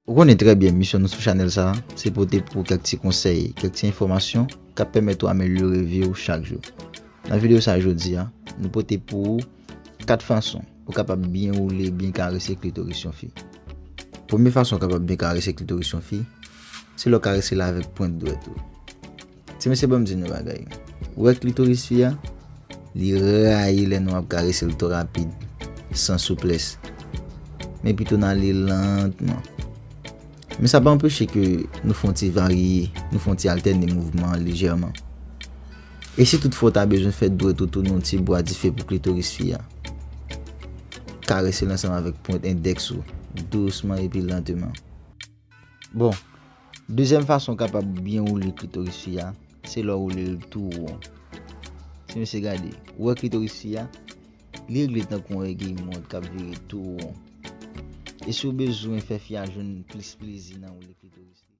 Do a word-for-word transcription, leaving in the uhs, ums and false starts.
Ou konnen trè byen, misyon nou sou chanèl sa a, se pote pou ou kèk ti konsèy, kèk ti enfòmasyon k ap pèmèt ou amelyore vi w chak jou. Nan videyo sa a jodi a, nou pote pou ou kat fason ou kapab byen woule, byen karese klitoris yon fi. Premye fason ou kapab byen karese klitoris yon fi, se lè w karese l avèk pwent dwèt ou. Ti mesye, ban m di nou bagay. Ou wè klitoris fi a, li rayi lè nou ap karese l twò rapid, san souplès. Men pito n ale lantman. Men sa pa anpeche ke nou fè yon ti varye, nou fè yon ti altène mouvman an lejèman. E si toutfwa w ta bezwen fè dwèt ou tounen yon ti bwa dife pou klitoris fi a, karese l ansanm avèk pwent endèks ou, dousman epi lantman. Bon, dezyèm fason w kapab byen woule klitoris fi a, se lè w woule l tou won. Ti mesye, gade, ou wè klitoris fi a, li regle tankou yon ègèy mont k ap vire tou won. E si w bezwen fè fi a jwenn plis plezi nan woule klitoris li,